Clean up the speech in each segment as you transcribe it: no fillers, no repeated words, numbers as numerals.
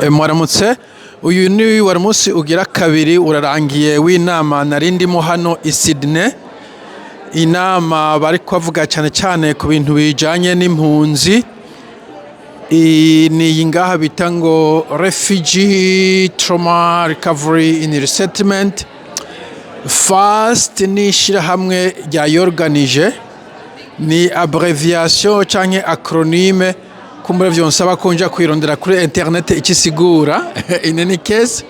Mwaramutse. Uyu ni wari umunsi ugira kabiri urarangiye w'inama nari ndimo hano i Sydney. Inama bariko bavuga cyane cyane ku bintu bijanye n'impunzi. Ni iyi ngaha bita ngo Refugee Trauma Recovery in Resettlement. FAST ni ishirahamwe ryayorganije, ni abbreviation canke acronyme, kumbura vyonsaba ko nja kwirondera kuri internet ikisigura. In any case,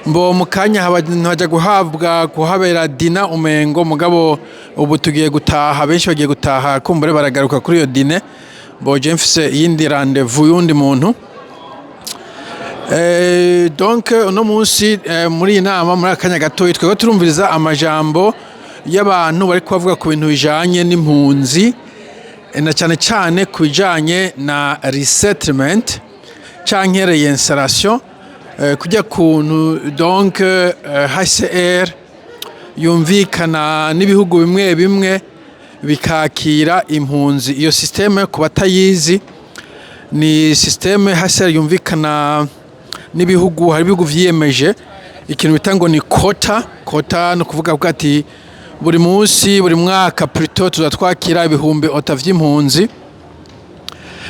mbo mu kanya haja guhabwa kuhabera dinner umengo, mugabo ubu tugiye gutaha, benshi bagiye gutaha, kumbure baragaruka kuri iyo dinner. Bo je mfise iyindi rendez-vous y'undi muntu. Donc uno munsi muri iyi nama, muri akanya gatoyi twebwe turumviriza amajambo y'abantu bariko bavuga ku bintu bijanye n'impunzi, na cyane cyane ku bijanye na resettlement canke réinstallation, kujya kuntu donc HCR yumvikana n'ibihugu bimwe bimwe bikakira impunzi. Iyo système, ku batayizi, ni système HCR yumvikana n'ibihugu. Hari ibihugu vyiyemeje ikintu bita ngo ni quota. Quota ni ukuvuga ko ati buri munsi, buri mwaka plutôt, tuza twakira ibihumbi ota vy'impunzi.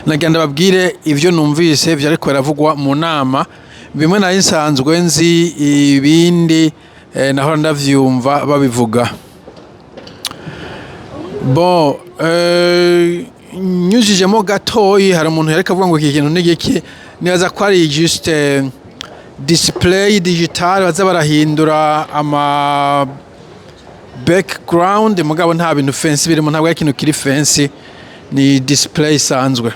Nagira ndababwire ivyo numvise vyariko biravugwa mu nama. Bimwe nari nsanzwe nzi, ibindi nahora ndavyumva babivuga. Bon, nyujijemo gatoyi, hari umuntu yariko avuga ngo iki kintu ni giki. Nibaza ko ari juste display digital, baza barahindura ama background, mugabo nta bintu fancy birimo, ntabwo ari ikintu kiri fancy, ni display isanzwe.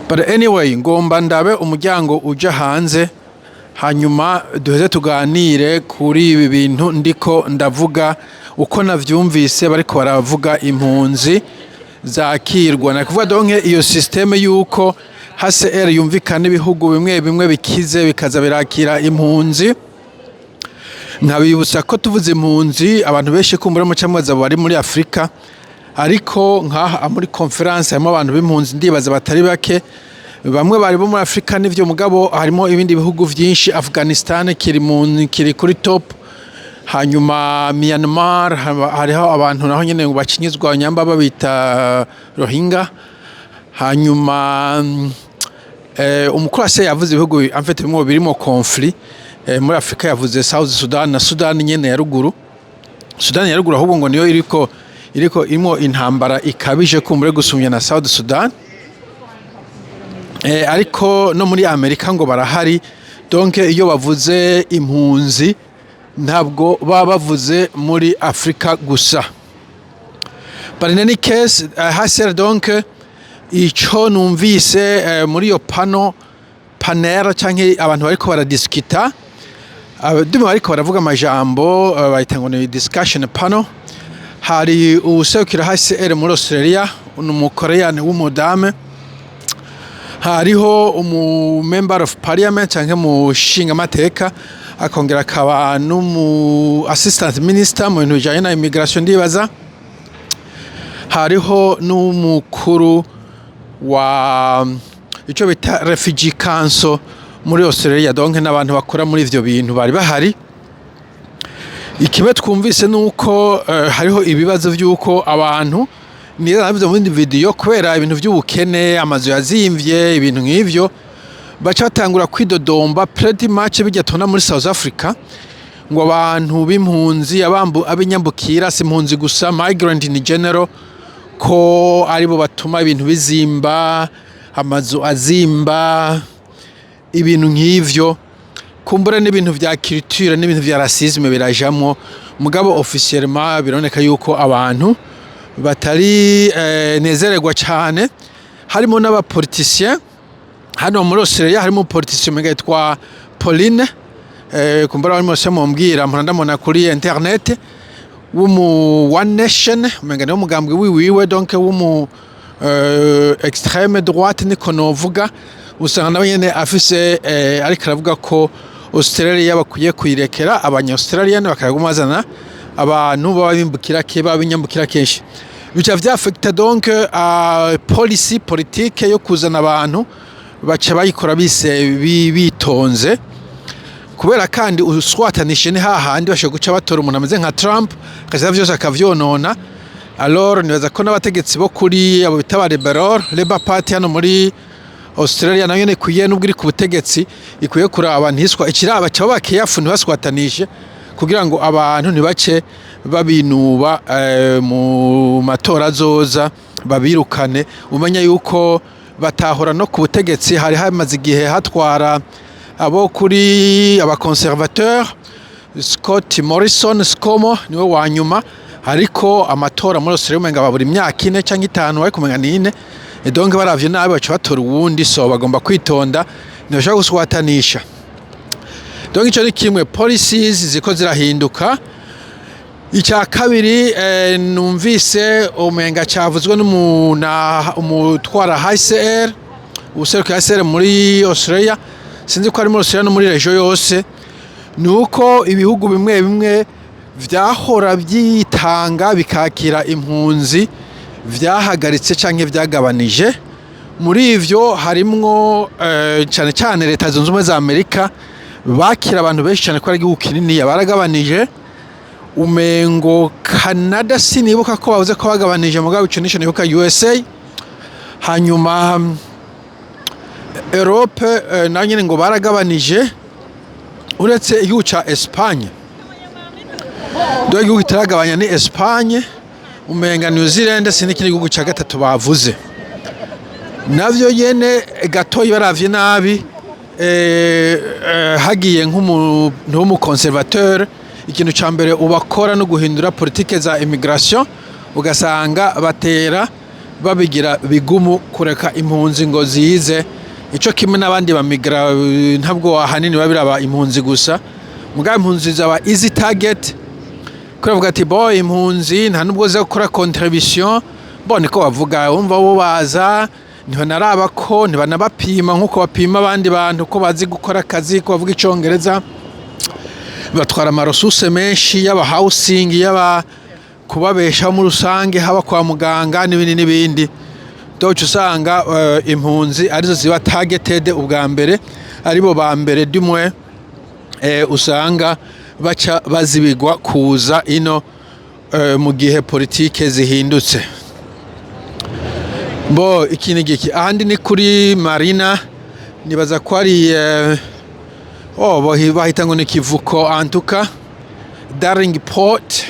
But anyway, ngomba ndabe umuryango uja hanze, hanyuma duheze tuganire kuri ibi bintu ndiko ndavuga uko navyumvise bariko baravuga impunzi zakirwa. Na kuvuga donc iyo système yuko HCR yumvikana n'ibihugu bimwe bimwe bikize bikaza birakira impunzi. Nkabibutsa ko tuvuze impunzi, abantu benshi kumbura muca mubaza bari muri Afrika, ariko nkaha muri conference harimo abantu b'impunzi, ndibaza batari bake. Bamwe bari bo muri Afrika nivyo, mugabo harimo ibindi bihugu vyinshi. Afghanistan kiri mu kiri kuri top, hanyuma Myanmar, hariho abantu naho nyene ngo bacinyizwa nyamba babita Rohingya. Hanyuma umukuru wa se yavuze ibihugu en fait bimwe birimo conflit muri Afrika. Yavuze South Sudan na Sudan nyene ya ruguru. Sudan ya ruguru ahubwo ngo niyo iriko irimo intambara ikabije kumbure gusumya na South Sudan. Ariko no muri Amerika ngo barahari. Donc iyo bavuze impunzi ntabwo baba bavuze muri Afrika gusa. But in any case, HCR, donc ico numvise muri iyo panel canke abantu bariko baradiskita, abadumi bariko baravuga amajambo, bayita ngo ni discussion panel, hari uwuserukira HCR muri Australia, ni umukoreyani w'umudame, hariho umu member of parliament canke mu nshingamateka, akongera akaba n'umu assistant minister mu bintu bijanye na immigration ndibaza, hariho n'umukuru wa ico bita Refugee Council muri Australia. Donc n'abantu bakora muri ivyo bintu bari bahari. Ikimwe twumvise nuko hariho ibibazo vy'uko abantu, niyo nabivuze mu yindi video, kubera ibintu vy'ubukene, amazu yazimvye, ibintu nk'ivyo, baca batangura kwidodomba, pretty much bijya tubona muri South Africa, ngo abantu b'impunzi, ab'inyambukira, si impunzi gusa, migrant in general, ko aribo batuma ibintu bizimba, amazu azimba, ibintu nk'ivyo. Kumbura n'ibintu vya culture n'ibintu vya racisme birajamwo, mugabo officiellement bironeka yuko abantu batari nezererwa cyane. Harimo n'abapoliticien hano muri Australia, harimo politicien umenga yitwa Pauline, kumbura barimo se mumbwira, mpora ndamubona kuri internet, w'umu One Nation, umenga niwo mugambwe wiwiwe, donc w'umu extrême droite niko novuga. Usanga nawe nyene afise ariko aravuga ko Australia bakwiye kuyirekera abanya Australian, bakaguma bazana abantu baba bimbukira ke, baba binyambukira kenshi, bica vyaffecta donc policy, politique yo kuzana abantu. Baca bayikora bise bitonze, kubera kandi uswatanishe ni hahandi bashobora guca batora umuntu ameze nka Trump, akaza vyose akavyonona. Alors nibaza ko n'abategetsi bo kuri abo bita ba Liberal, Labour Party hano muri Australia, nayo nyene ikwiye, nubwo iri ku butegetsi, ikwiye kuraba ntiswa ikiraba caba careful, ntibaswatanishe kugira ngo abantu ntibace babinuba mu matora azoza babirukane. Umenya yuko batahora no ku butegetsi, hari hamaze igihe hatwara abo kuri aba conservateur, Scott Morrison, ScoMo, niwe wa nyuma. Ariko amatora muri Australia umenga aba buri myaka 4 cyangwa 5, ariko umenga ni 4. Et donc baravye nabi baca batora uwundi. So bagomba kwitonda, ntibashobora guswatanisha. Donc ico ni kimwe, policies ziko zirahinduka. Icya kabiri numvise umenga cavuzwe n'umutwara HCR, ubuserukiye HCR muri Australia, sinzi ko ari muri Australia no muri région yose, ni uko ibihugu bimwe bimwe vyahora byitanga bikakira impunzi vyahagaritse canke vyagabanije. Muri ivyo harimwo cane cane Leta Zunze Ubumwe za Amerika, bakira abantu benshi cyane ko ari igihugu kinini, baragabanije. Umengo Canada sinibuka ko bavuze ko bagabanije, mugabo ico nico nibuka, USA. Hanyuma Europe nayo nyene ngo baragabanije, uretse igihugu ca Espagne. Do igihugu kitaragabanya ni Espagne, umenga New Zealand, sindi ikindi gihugu ca gatatu bavuze. Navyo nyene gatoyi baravye nabi, hagiye nk'umuntu w'umu conservateur, ikintu ca mbere ubakora no guhindura politike za immigration, ugasanga batera babigira bigumu kureka impunzi ngo zize, ico kimwe n'abandi ba migrants. Ntabwo ahanini biba biraba impunzi gusa, mugabo impunzi zaba easy target, kubera bavuga ati bo impunzi nta nubwo ziza gukora contribution. Bo niko bavuga, wumva bo baza ntibanaraba ko ntibanabapima nk'uko bapima abandi bantu ko bazi gukora akazi, ko bavuga Icongereza. Batwara ama ressources menshi, yaba housing, yaba kubabeshaho muri rusange, haba kwa muganga n'ibindi n'ibindi. Donc usanga impunzi arizo ziba targeted ubwa mbere, aribo ba mbere dimwe usanga baca bazibigwa kuza ino mu gihe politike zihindutse. Bo iki ni giki? Ahandi ni kuri marina, nibaza ko ari oh, bahita ngo ni kivuko antuka Darling Port.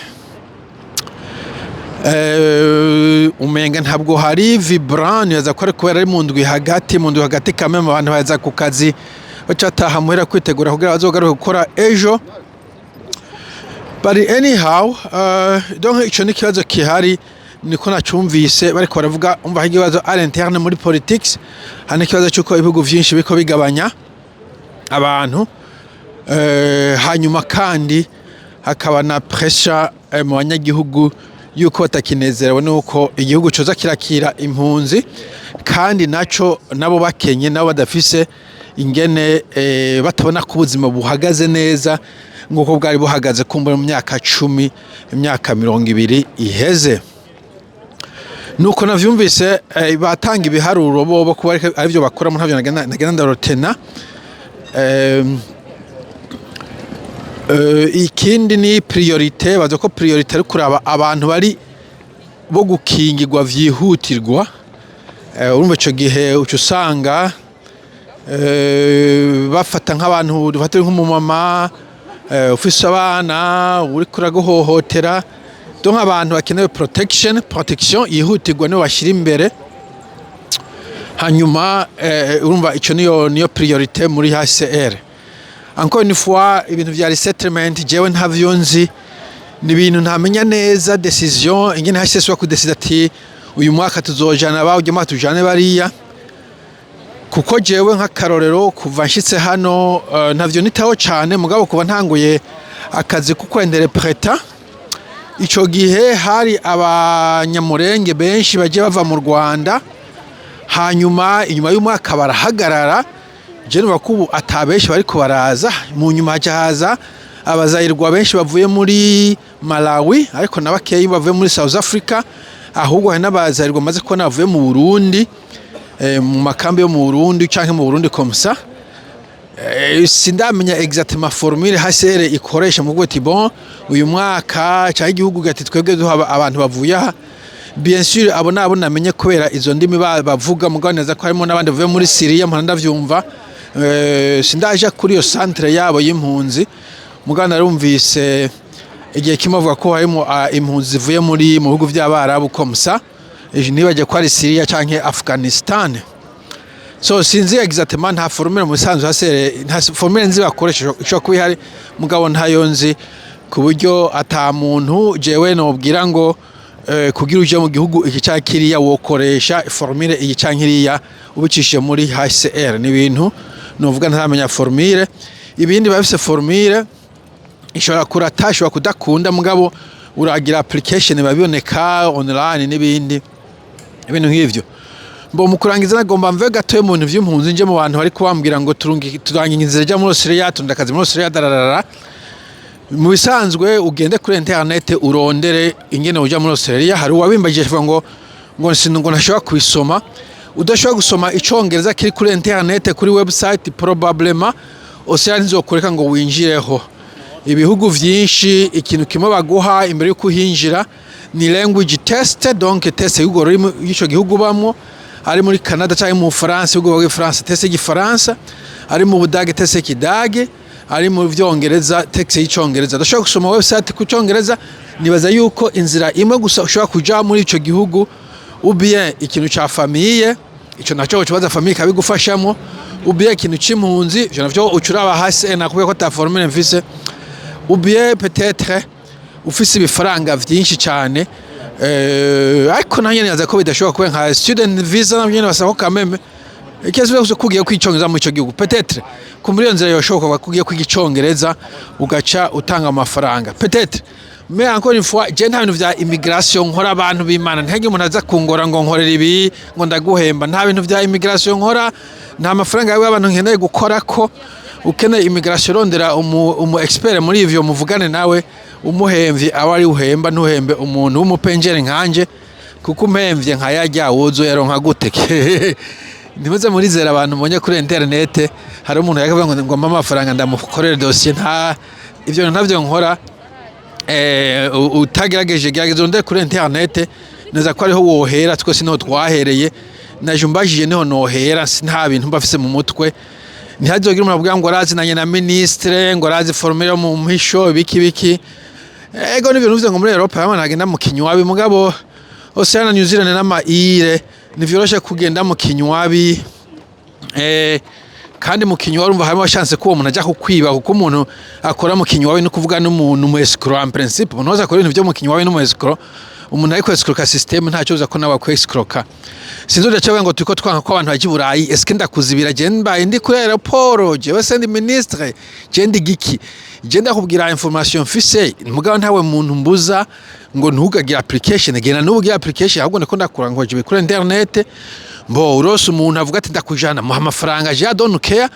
Umenga ntabwo hari vibrant, nibaza ko ari kubera ari mu ndwi hagati, mu ndwi hagati kamwe abantu baza ku kazi, baca bataha muhira kwitegura kugira bazogaruke gukora ejo. But anyhow, donc ico ni ikibazo kihari, niko nacumvise bariko baravuga. Umva, hari ikibazo à l'interne muri politics, hari n'ikibazo cy'uko ibihugu vyinshi biriko bigabanya abantu, hanyuma kandi hakaba na pressure mu banyagihugu yuko batakinezerewe nuko igihugu coza kirakira impunzi, kandi naco nabo bakenye, nabo badafise ingene, batabona ko ubuzima buhagaze neza nk'uko bwari buhagaze kumbura mu myaka 10, imyaka 20 iheze. Nuko navyumvise, batanga ibiharuro bobo kuba arivyo bakoramo, ntavyo nagenda ndarotena. Ikindi ni priorité, baza ko priorité ari kuraba abantu bari bo gukingirwa vyihutirwa. Urumva ico gihe uca usanga bafata nk'abantu, dufate nk'umumama ufise abana uriko uraguhohotera, donc abantu bakenewe protection yihutirwa nibo bashyira imbere. Hanyuma urumva ico niyo priorité muri HCR. Encore une fois, ibintu vya resettlement jewe ntavyo nzi, ni ibintu ntamenya neza décision ingene HCR kudesida ati uyu mwaka tuzojana ba, uyu mwaka tujane bariya, kuko jewe nk'akarorero kuva nshitse hano ntavyo nitaho cane. Mugabo kuva ntanguye akazi kuko interpreta, ico gihe hari Abanyamurenge benshi bagiye bava mu Rwanda, hanyuma inyuma y'umwaka barahagarara. Je numva ko ubu ata benshi bariko baraza. Mu nyuma haca haza Abazayirwa benshi bavuye muri Malawi, ariko na bakeyi bavuye muri South Africa. Ahubwo hari n'Abazayirwa maze kubona bavuye mu Burundi. mu makambi yo mu Burundi canke mu Burundi comme ça. Sindamenya exactement formule HCR ikoresha mu kuvuga ati: "Bon, uyu mwaka", cyangwa igihugu gati: "Twebwe duha abantu bavuye aha." Bien sûr, abo nabo namenye kubera izo ndimi bavuga, mugabo neza ko harimo n'abandi bavuye muri Syria, mpora ndavyumva. Sindaja kuri iyo centre yabo y'impunzi, mugabo narumvise igihe kimwe bavuga ko harimo impunzi zivuye mu bihugu vy'Abarabu comme ça. Nibagiye ko ari Syria canke Afghanistan. So sinzi exactement, nta formule mu bisanzwe HCR, nta formule nzi bakoresha. Ishobora kuba ihari, mugabo ntayo nzi, ku buryo ata muntu jewe nobwira ngo kugira uje mu gihugu iki canke kiriya wokoresha formule iyi canke iriya ubicishije muri HCR. Ni ibintu novuga ntaramenya formule. Ibindi bafise formule, ishobora kurata, ishobora kudakunda, mugabo uragira application, babiboneka online n'ibindi, ibintu nk'ivyo. Mbo mu kurangiza, nagomba mve gatoya mu bintu vy'impunzi, nje mu bantu bari kubambwira ngo turangira inzira ijya muri Australia, tunda akazi muri Australia, dararara. Mu bisanzwe ugende kuri internet urondere ingene uja muri Australia. Hari uwabimbagije avuga ngo ngo ntashobora kubisoma. Udashobora gusoma Icongereza kiri kuri internet, kuri website, probablement Australia ntizokureka ngo winjireho. Ibihugu vyinshi, ikintu kimwe baguha imbere yuko uhinjira ni language test, donc test y'urwo rurimi y'ico gihugu bamwo. Ari muri Canada cyangwa mu Bufaransa, ibihugu bavuga Igifaransa, test y'Igifaransa; ari mu Budage, test y'Ikidage; ari mu Vyongereza, test y'Icongereza. Udashobora gusoma website ku Congereza, nibaza yuko inzira imwe gusa ushobora kuja muri ico gihugu, ou bien ikintu ca famille, ico naco ukibaza famille ikabigufashamo, ou bien ikintu c'impunzi, ivyo navyo ucuraba hasi. Nakubwiye ko ata formule mfise. Ou bien peut-être ufise ibifaranga vyinshi cyane, ariko nanjye nibaza ko bidashobora kuba nka student visa, navyo nyene basaba ko kameme ikibazo cyose kugiye kwicongereza muri ico gihugu. Peut-être ku muri iyo nzira yoshoboka, kugiye kwiga Icongereza ugaca utanga amafaranga, peut-être. Mais encore une fois, je nta bintu vya immigration nkora. Abantu b'Imana, ntihagire umuntu aza kungora ngo nkorera ibi, ngo ndaguhemba. Nta bintu vya immigration nkora, nta mafaranga yawe abantu nkeneye gukora. Ko ukeneye immigration, rondera umu expert muri ivyo, muvugane nawe, umuhemvye aba ari uhemba, ntuhembe umuntu w'umupenjere nkanje, kuko umpemvye nkayarya wozoyaronka gute? Ntimuze murizera abantu mbonye kuri internet. Hari umuntu yakavuga ngo mpa amafaranga ndamukorere dossier. Nta ivyo bintu ntavyo nkora. Utagerageje, gerageza urondere kuri internet, neza ko ariho wohera. Twese niho twahereye, naje umbajije niho nohera. Nta bintu mba mfise mu mutwe. Ntihazogire umuntu avuga ngo arazinanye na ministre, ngo arazi formule yo mu mpisho, biki biki. Ego, n'ibintu bivuze ngo muri Europe hamwe ntagenda mu kinywabi, mugabo Australia na New Zealand n'ama îles ntivyoroshe kugenda mu kinywabi. Kandi mu kinywabi urumva harimo chance ko uwo muntu ajya kukwiba, kuko umuntu akora mu kinywabi no kuvuga n'umuntu mu escroc. En principe, umuntu wese akora ibintu byo mu kinywabi no mu escroc. Umuntu ariko escroka system, ntacyo uza ko nawe akwescroka. Sinzi udaca ngo turiko twanka ko abantu baja i Burayi. Eske ndakuzibira? Je mbaye ndi kuri aéroport, jewe se ndi ministre? Je ndi giki? Je ndakubwira information mfise, mugabo ntawe muntu mbuza ngo ntugagira application. Genda n'ubu ugira application, ahubwo ndiko ndakura ngo jibe kuri internet. Mbo urose umuntu avuga ati: "Ndakujana", muha amafaranga. Je I don't care.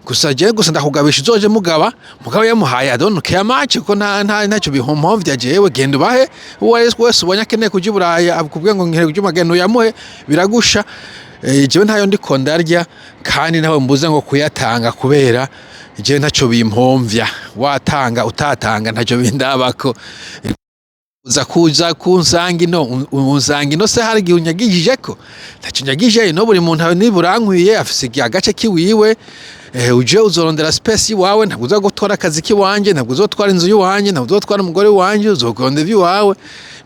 Gusa je gusa ndakugabisha, uzoje mugaba mugabo yamuhaye, I don't care much, kuko nta ntacyo bihompomvya jewe. Genda ubahe. Uwo wese ubonye akeneye kuja i Burayi, akubwiye ngo nkeneye kuja, genda uyamuhe, biragusha. Jewe ntayo ndiko ndarya, kandi ntawe mbuza ngo kuyatanga, kubera jewe ntacyo bimpomvya. Watanga utatanga, ntacyo bindabako. Uza kuza kunsanga ino, unsanga ino se hari igihe unyagijijeko? Ntacyo unyagije ino. Buri muntu niburankwiye afise igihe agace kiwiwe. Uje uzorondera space iwawe. Ntabwo uza gutwara akazi kiwanje, ntabwo uzotwara inzu yiwanje, ntabwo uzotwara umugore wanje, uzokurondera iwawe.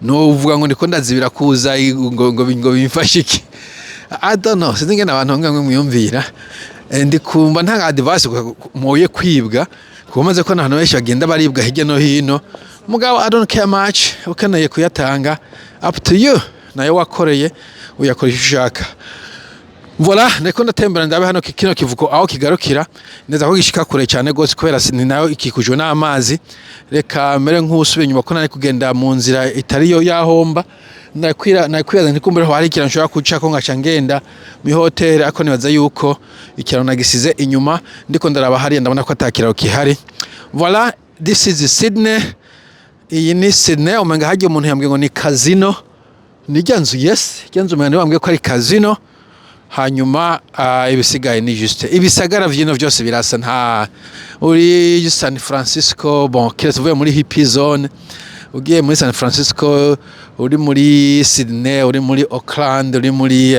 Nuvuga ngo ndiko ndazibira kuza ngo bimfashe iki? I don't know, sinzi ingene abantu bamwe mwiyumvira. Ndikumva nta advice muye kwibwa, kuko maze ko abantu benshi bagenda baribwa hirya no hino. Mugabo I don't care much. Ukeneye kuyatanga, up to you, nayo wakoreye uyakoresha ushaka. Voilà, ndiko ndatembera ndabe hano kino kivuko aho kigarukira neza, ko gishika kure cyane gose, kubera ni nayo ikikujwe n'amazi. Reka mere nk'usubiye inyuma, ko nari kugenda mu nzira itari yo yahomba. Nakwira ntikumbure hari ikiraro nshobora kucako ngaca ngenda mu hoteli, ariko nibaza yuko ikiraro nagisize inyuma. Ndiko ndaraba hariya, ndabona ko ata kiraro kihari. Voilà, this is Sydney. Iyi ni Sydney. Umenga hagiye umuntu yambwiye ngo ni casino, ni rya nzu. Yes, rya nzu umenga bambwiye ko ari casino. Hanyuma ibisigaye ni juste ibisagara vyino vyose birasa. Nta uri San Francisco, bon, kiretse uvuye muri hippie zone ugiye muri San Francisco, uri muri Sydney, uri muri Auckland, uri muri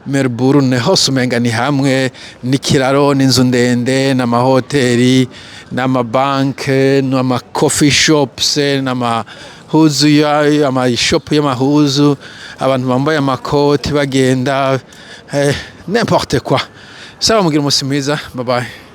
Melbourne, hose umenga ni hamwe, n'ikiraro, n'inzu ndende, n'amahoteli, n'amabanke, n'ama coffee shops, n'amahuzu, amashop y'amahuzu, abantu bambaye amakoti bagenda, n'importe quoi. Sawa, mugira umusi mwiza, bye bye.